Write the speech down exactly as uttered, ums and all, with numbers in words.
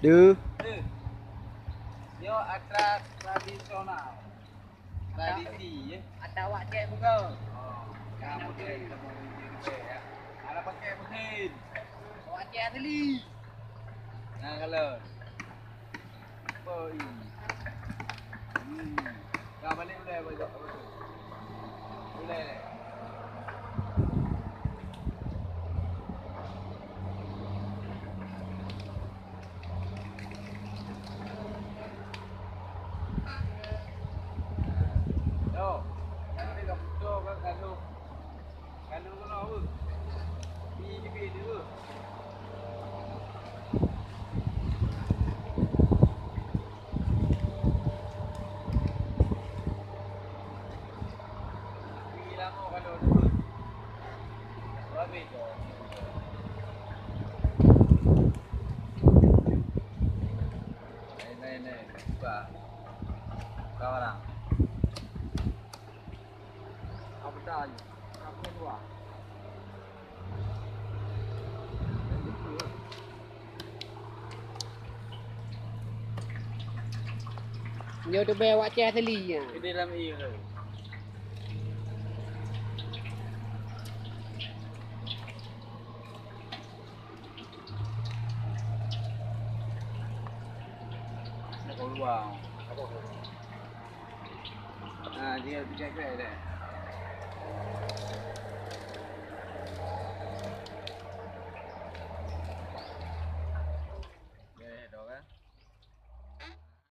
Deuh. Eh, yo atra tradisional. Tradisi, ya. Atra wak cek buka. Oh, kamu dia sama dia, ya. Ada pakai mesin. Wak cek asli. Nah, kalau. Oh, iya. Hmm. Dah balik boleh, balik. Boleh. Yo, nanti dah betul kan, kalau, kalau kena apa? Di, di, di, di, Nyoe teubèe wak ceh asli nyan. Di dalam ié. Nak keluar. Ah, dia cek deh.